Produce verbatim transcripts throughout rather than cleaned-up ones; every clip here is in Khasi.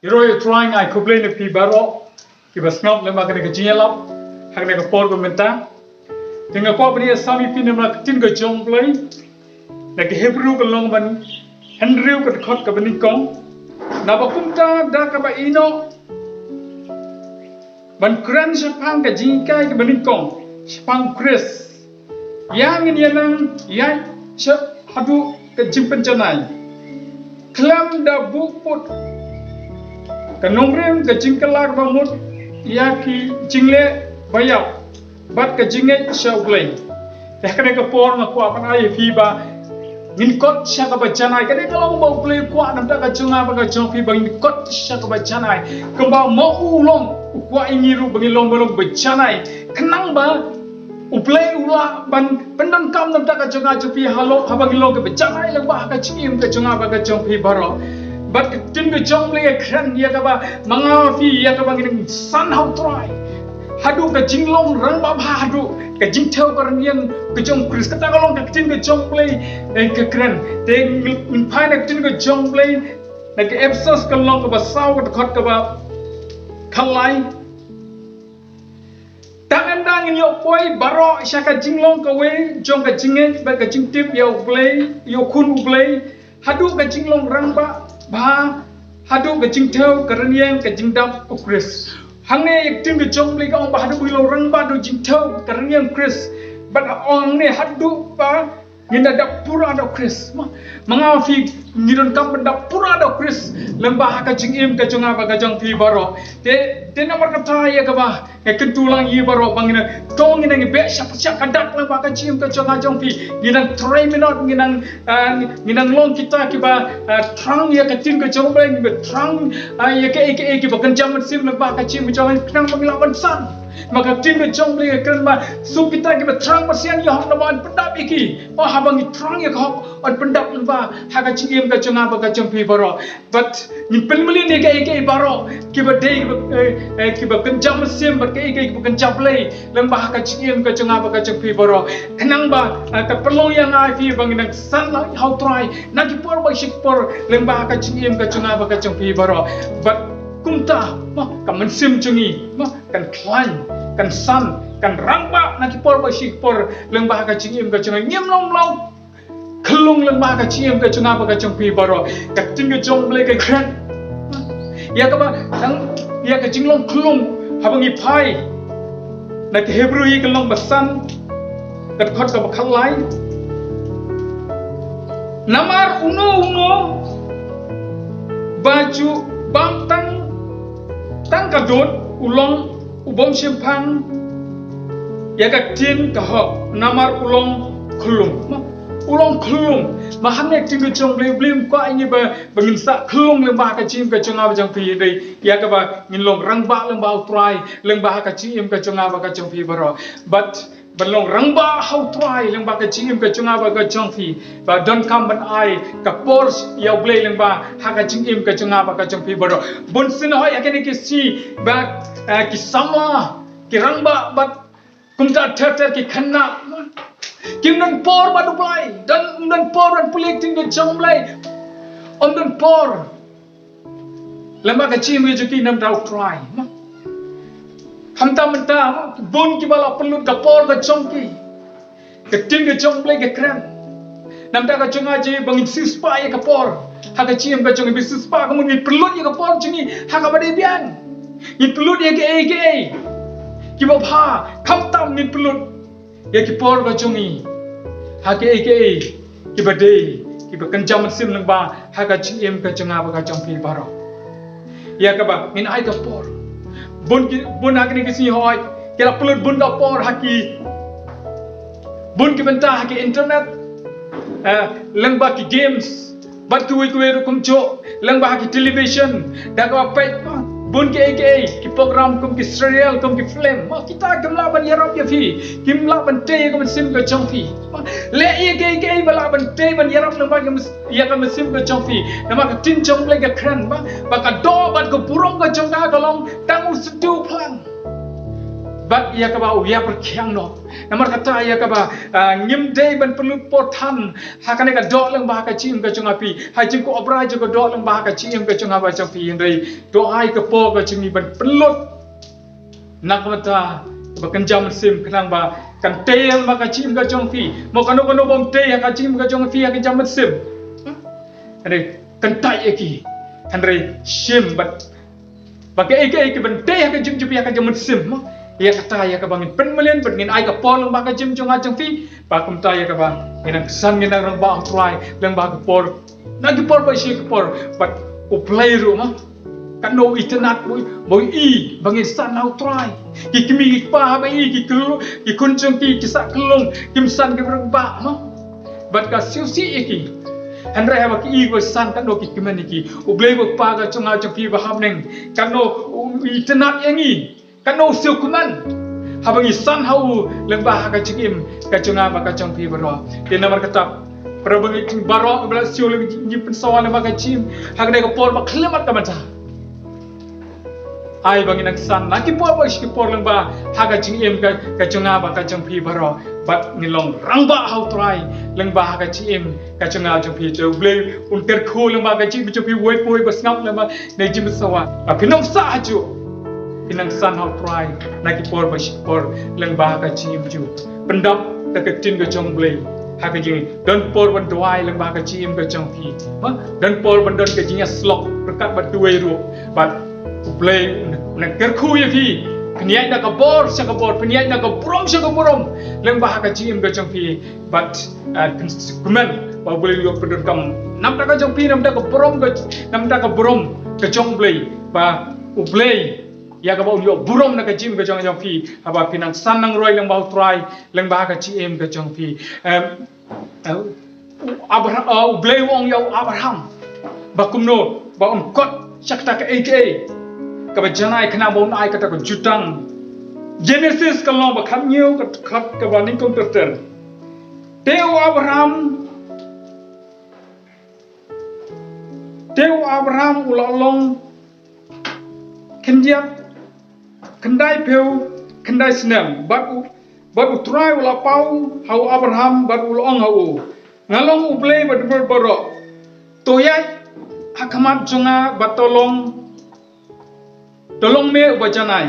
Ïaroh ïa u Trai, nga ai khublei na phi baroh kiba sngap lyngba kane ka jingïalap ha kane ka por ba mynta. Te nga kwah ban ïasam ïa phi namar ka ktien ka jong U Blei na ka Hebru ka lynnong ba hynriew ka dkhot kaba nyngkong. Naba kumta da kaba ïehnoh ban kren shaphang ka jinghikai kaba nyngkong shaphang Khrist, ïa ngin ïa nang ïaid sha haduh ka jingpynjanai khlem da buh pud, ka nongrim, ka jingkylla kaba mut ïa ki jingleh ba ïap bad ka jingngeit sha U Blei. Te ha kane ka por nga kwah ban ai ïa phi ba ngin kot sha kaba janai. Kane ka long ba U Blei u kwah na ka bynta ka jong nga bad ka jong phi ba ngin kot sha kaba janai. Kumba ma u long u kwah ïa ngi ruh ba ngin long, ba long ba janai. Khnang ba U Blei u lah ban pyndonkam na ka bynta ka jong nga jong phi halor haba ngin long kiba janai lyngba ha ka jingim ka jong nga bad ka jong phi baroh. Bad ka ktien ka jong U Blei ka kren ïa kaba ma nga phi, ïa kaba ngin san ha U Trai haduh ka jinglong rangbah bha, haduh ka jingthew ka rynïeng ka jong Khrist. Kata ka long ka ktien ka jong U Blei, eh, ka kren. Te ngin phai na ka ktien ka jong U Blei na ka Ephesos ka lynnong kaba saw ka dkhot kaba khatlai. Tang ynda ngin ïoh poi baroh sha ka jinglong kawei jong ka jingngeit bad ka jingtip ïa U Blei, ïa U Khun U Blei, haduh ka jinglong rangbah bha, haduh ka jingthew ka rynïeng ka jingdap U Khrist. Hangne ïa ka ktien ka jong U Blei ka ong ba haduh ba ngin long rangbah haduh jingthew ka rynïeng Khrist. Bad ong hangne haduh ba ngin da dap pura da U Khrist. Ma, ma nga phi ngi donkam ban dap pura da U Khrist lyngba ha ka jingim ka jong nga bad ka jong phi baroh. Te, te namar kata ïa kaba nga kyntu lang ïa baroh ba ngin nang, to ngin nang beh shaphrang ka dak lyngba ka jingim ka jong nga jong phi. Ngin nang trei minot, ngin nang, ah, ngin nang long kita kiba, ah, thrang ïa ka ktien ka jong U Blei, ngin ba thrang, ah, ïa kaei kaei kiba kynja mynsiem lyngba ka jingim ka jong nga, khnang ba ngin lah ban san. Ma ka ktien ka jong U Blei ka kren ba suk kita kiba thrang basian ïa hok, namar yn pyndap ïa ki. Oh, haba ngi thrang ïa ka hok, yn pyndap lyngba ha ka jingim ka jong nga bad ka jong phi baroh. Bad ngin pynmlien ïa kaei kaei baroh kiba dei, kiba, eh, eh, kiba kynja mynsiem bad kaei kaei kiba kynja Blei lyngba ha ka jingim ka jong nga bad ka jong phi baroh. Khnang ba, eh, ka pynlong ïa nga ïa phi ba ngin nang san ha U Trai na ki por bad shi ki por lyngba ha ka jingim ka jong nga bad ka jong phi baroh. Bad kumta, ma, ka mynsiem jong ngi, ma, kan khlaiñ, kan san, kan rangbah na ki por bad shi ki por lyngba ha ka jingim ka jong nga. Ngim long long khyllung lyngba ha ka jingim ka jong nga bad ka jong phi baroh. Ka ktien ka jong U Blei ka kren ïa kaba, tang ïa ka jinglong khyllung haba ngi phai na ka Hebru ïa ka lynnong ba san, ka dkhot kaba khatlai. Namar uno uno ba ju bam tang, tang ka dud u long u bym shemphang ïa ka ktien ka hok, namar u long khyllung. Ma, u long khyllung. Ma hangne ka ktien ka jong U Blei, U Blei um kwah ïa ngi ba, ba ngin sah khyllung lyngba ha ka jingim ka jong nga bad jong phi, dei ïa kaba ngin long rangbah lyngba U Trai, lyngba ha ka jingim ka jong nga bad ka jong phi baroh. Bad ban long rangbah ha U Trai lyngba ka jingim ka jong nga bad ka jong phi, ba donkam ban ai ka por ïa U Blei lyngba ha ka jingim ka jong nga bad ka jong phi baroh. Bun sien hooid ha kine ki sngi ba, eh, ki samla, ki rangbah bad kumta ter ter ki khynnah kim don por bad U Blei, don, don por ban pule ka ktien ka jong U Blei. Ym don por lyngba ka jingim ka jong ki namar U Trai. Ma, khamtam mynta, ma, bun kiba la pynlut ka por ka jong ki. Ka ktien ka jong U Blei ka kren namar ka jong nga jong ngi ba ngin siewspah ïa ka por ha ka jingim ka jong ngi, ba ngin siewspah ka mut ngin pynlut ïa ka por jong ngi ha kaba dei biang. Ngin pynlut ïa kaei kaei kiba bha, khamtam ngin pynlut ïa ki por ka jong ngi ha kaei kaei kiba dei, kiba kynja mynsiem lyngba ha ka jingim ka jong nga bad ka jong phi baroh. Ïa kaba ngin ai ka por. Bun ki, bun ha kine ki sngi hooid ki la pynlut bun ka por ha ki, bun ki bynta ha ki internet, eh, lyngba ki games, bad kiwei kiwei ruh kumjuh, lyngba ha ki television, da kaba peit, ma, bun kiei kiei, ki program kum ki serial, kum ki film, ma, kita kim lah ban ïarap ïa phi, kim lah ban tei ïa ka mynsiem ka jong phi. Ma, leh ïa kiei kiei ba lah ban tei ban ïarap lyngba ka mys-, ïa ka mynsiem ka jong phi. Namar ka ktien jong U Blei ka kren, ma, ba ka doh bad ka burom ka jong ka ka long tang u syntiew phlang. Bad ïa kaba u ïap rkhiang noh. Namar kata ïa kaba, ah, ngim dei ban pynlut por than ha kane ka doh lyngba ha ka jingim ka jong nga phi. Ha jingkob rai jong ka doh lyngba ha ka jingim ka jong nga bad jong phi, hynrei to ai ka por ka jong ngi ban pynlut. Na ka bynta ba kan jam mynsiem khnang ba kan tei lyngba ka jingim ka jong phi. Mo kano kano bym tei ha ka jingim ka jong phi ha ka jam mynsiem. Hynrei kan tei ïa ki. Hynrei shim bad ba kaei kaei ki ban tei ha ka jingim jong phi ha ka jam mynsiem mo. Ïa kata ïa kaba ngin pynmlien bad ngin ai ka por lyngba ka jingim jong nga jong phi. Ba kumta ïa kaba ngin nang san ngin nang rangbah ha u Trai lyngba ka por. Na ki por ba shi ki por bad u Blei ruh mo. Kano itynnad boi boi i ba ngin san ha u Trai. Ki kmie ki kpa ba i ki kul ki khun jong ki ki sah kyllung kim san ki rangbah mo. Bad ka siu si ïa ki. Hynrei haba ki i ba san kano ki kmen ïa ki. U Blei ba pa ka jong nga jong phi ba ha bneng. Kano u itynnad ïa ngi. Kano u siu kmen. Haba ngi san ha u lyngba ha ka jingim ka jong nga bad ka jong phi baroh. Te namar kata para bangeit jong baroh ba la siu lem ngi pynsawa lyngba ka jingim. Ha kane ka por ba khlem at ka bynta. Ai ba ngin nang san na ki por ba shi ki por lyngba ha ka jingim ka, ka jong nga bad ka jong phi baroh. Bad ngin long rangbah ha u Trai lyngba ha ka jingim ka jong nga jong phi. Te u Blei un kyrkhu lyngba ka jingim jong phi wei poi ba sngap lyngba ne jingim sawa. Ba phin ym sah hajuh. Phin nang san ha u Trai na ki por ba shi ki por lyngba ha ka jingim jong. Pyndap da ka ktien ka jong u Blei ha ka jingim. Don por ban duwai lyngba ha ka jingim ka jong phi. Mo, don por ban don ka jingïasyllok ryngkat bad kiwei ruh. Bad u Blei un nang kyrkhu ïa phi. Phin ïaid na ka bor sha ka bor, phin ïaid na ka burom sha ka burom lyngba ha ka jingim ka jong phi. Bad, ah, phin sngewkmen ba u Blei u ïoh pyndonkam namar ka jong phi, namar ka burom ka, namar ka burom ka jong u Blei. Ba u Blei ïa kaba un ïoh burom na ka jingim ka jong, jong phi. Haba phi nang san nang roi lyngba u Trai lyngba ha ka jingim ka jong phi. Em, eh, u Abra-, eh, u Blei u ong ïa u Abraham ba kumno ba un kot sha kata kaei kaei kaba janai khnang ba un ai kata ka jutang. Genesis ka lynnong ba khathynñiew ka dkhot kaba nyngkong ter ter. Te u Abraham, te u Abraham u la long khyndiat khyndaiphew khyndai snem bad u, bad u Trai u la paw ha u Abraham bad u la ong ha u, nga long u Blei ba dei baroh. To ïaid ha khmat jong nga bad to long, to long me uba janai.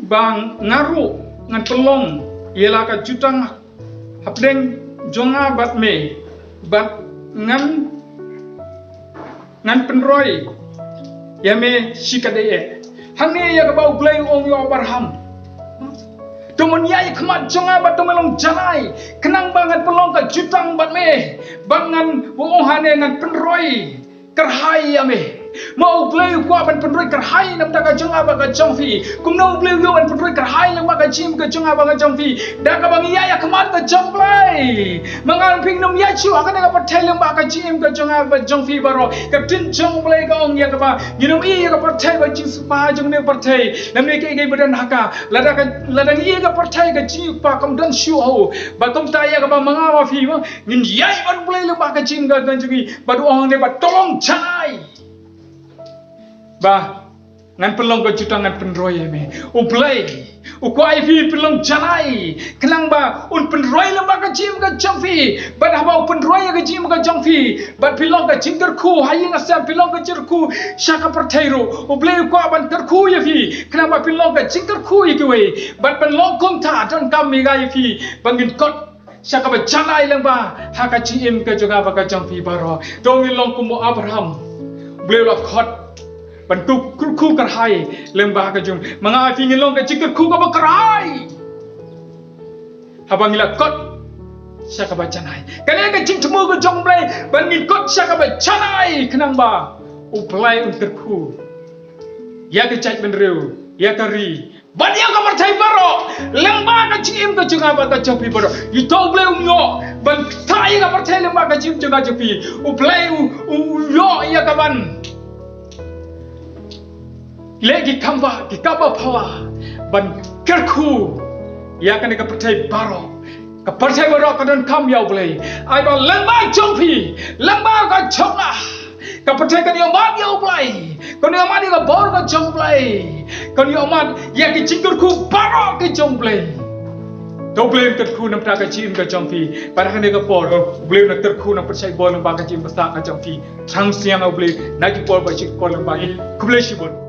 Ba nga ruh ngan pynlong ïa la ka jutang hapdeng jong nga bad me bad ngan, ngan pynroi ïa me shikatdei. Hangne ïa kaba u Blei u ong ïa u Abraham. To men ïaid ha khmat jong nga bad to men long janai khnang ba ngan pynlong ka jutang bad me. Bad ngan, u ong hangne ngan pynroi kyrhai ïa me. Mo u Blei u kwah ban pynroi kyrhai namar ka jong nga bad ka jong phi. Kumno u Blei u ïoh ban pynroi kyrhai namar ka jingim ka jong nga bad ka jong phi. Da kaba ngi ïaid ha khmat ka jong u Blei. Ma nga phi ngin ym ïaid shuh ha kane ka pyrthei lyngba ka jingim ka jong nga bad jong phi baroh. Ka ktien jong u Blei ka ong ïa kaba ngin ym ïoh ïa ka pyrthei bad jingsngewbha jong kane ka pyrthei. Namar kaei kaei ba don ha ka. Lada ka, lada ngi ïoh ïa ka pyrthei ka jingïohi ba kam don shuh ha u. Ba kumta ïa kaba ma nga ma phi mo. Ngin ïaid bad u Blei lyngba ka jingim ka jong ngi. Bad u ong ne bad to long janai. Ba ngan pynlong ka jutang ngan pynroi ïa me. U Blei u kwah ïa phi pynlong janai khnang ba un pynroi lyngba ka jingim ka jong phi. Bad haba u pynroi ïa ka jingim ka jong phi bad phi long ka jingkyrkhu ha ïing ha sem, phi long ka jingkyrkhu sha ka pyrthei ruh. U Blei u kwah ban kyrkhu ïa phi khnang ba phi long ka jingkyrkhu ïa kiwei. Bad ban long kumta donkam ïa nga ïa phi ba ngin kot sha kaba janai lyngba ha ka jingim ka jong nga bad ka jong phi baroh. To ngin long kum u Abraham. U Blei u la khot ban kyrkhu kyrhai lyngba ha ka jingim. Ma nga phi ngin long ka jingkyrkhu kaba kyrhai. Haba ngi la kot sha kaba janai. Kane ka jingthmu ka jong u Blei ban ngin kot sha kaba janai khnang ba u Blei un kyrkhu ïa ka jaitbynriew, ïa ka ri, bad ïa ka pyrthei baroh lyngba ka jingim ka jong nga bad ka jong phi baroh. Ïa to u Blei um ïoh ban ktah ïa ka pyrthei lyngba ka jingim jong nga jong phi. U Blei u, u, u ïoh ïa ka ban leh ki kam ba, ki kam ba phylla ban kyrkhu ïa kane ka pyrthei baroh. Ka pyrthei baroh ka donkam ïa u Blei. Ai ba lyngba jong phi, lyngba ka jong nga. Ka pyrthei kan ïohmad ïa U Blei, kan ïohmad ïa ka bor ka jong U Blei, kan ïohmad ïa ki jingkyrkhu baroh ki jong U Blei. To U Blei un kyrkhu namar ka jingim ka jong phi. Bad ha kane ka por U Blei un kyrkhu namar ka jingim bor namar ka jingim ka jong phi. Thrang sniang U Blei na ki por bad ki por lyngba. Khublei shibun.